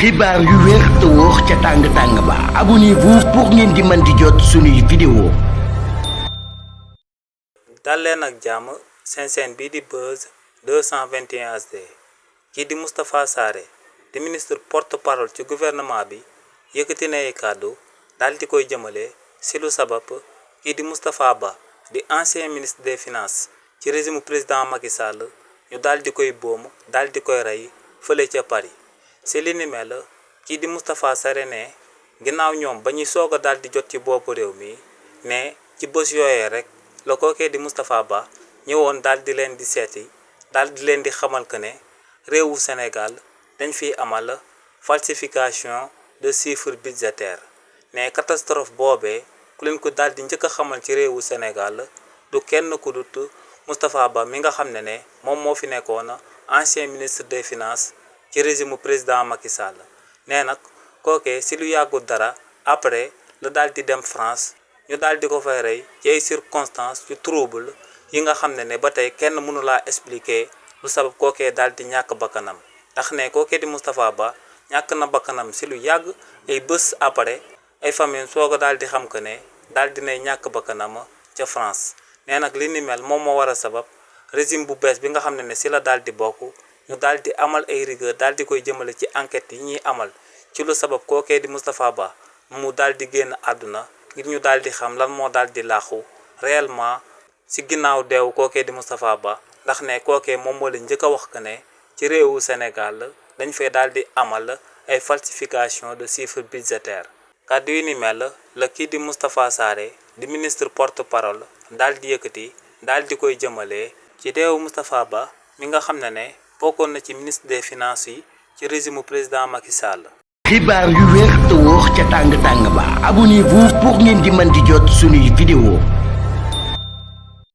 xibaar yu wér te wóor ca tàng ba abonnez-vous pour ngeen di mën di jot suñuy vidéo. dal leen ak jàmm seen chaîne bii di Buzz 221 HD kii di Moustapha Sarré di ministre porte-parole ci gouvernement bi yëkkati na ay kàddu daal di koy jëmale si lu sabab kii di Moustapha Ba di ancien ministre des finances ci régime président Macky Sall ñu daal di koy boom daal di koy rey fële ca Paris. si li ni mel kii di Moustapha Sarré ne ginnaaw ñoom ba ñuy soog a daal di jot ci boppu réew mi ne ci bés yooyee rek la kookee di Moustapha Ba ñëwoon daal di leen di seeti daal di leen di xamal que ne réewu Sénégal dañ fiy amal falsification de chiffres budgétaires ne catastrophe boobee ku leen ko daal di njëkk a xamal ci réewu Sénégal du kenn ku dut Moustapha Ba mi nga xam ne moom moo fi nekkoon ancien ministre des finances ci régime président Macky Sall nee nag kookee si lu yàggul dara après la daal di dem France ñu daal di ko fay rey ci ay circonstances yu trouble yi nga xam ne ba tey kenn mënu laa expliquer lu sabab kookee daal di ñàkk bakkanam ndax ne kookee di Moustapha Ba ñàkk na bakkanam si lu yàgg ay bés après ay famille soog a daal di xam que ne daal di nay ñàkk bakkanam ca France nee nag li ni mel moom moo war a sabab régime bu bees bi nga xam ne si la daal di bokk ñu daal di amal ay rigueur daal di koy jëmale ci enquête yi ñuy amal ci lu sabab kookee di Moustapha Ba mu daal di génn àdduna ngir ñu daal di xam lan moo daal di laaxu réellement si ginnaaw deew kookee di Moustapha Ba ndax ne kookee moom moo leen njëkk a wax que ne ci réewu Sénégal dañ fay daal di amal ay falsification de chiffres budgétaires kàddu yi ni mel la kii di Moustapha Sarré di ministre porte-parole daal di yëkkati daal di koy jëmale ci deewu Moustapha Ba mi nga xam ne bokkoon na ci ministre des finances yi ci régime président Macky Sall. xibaar yu wér te wóor ca tàng ba abonnez-vous pour ngeen di mën di jot suñuy vidéo.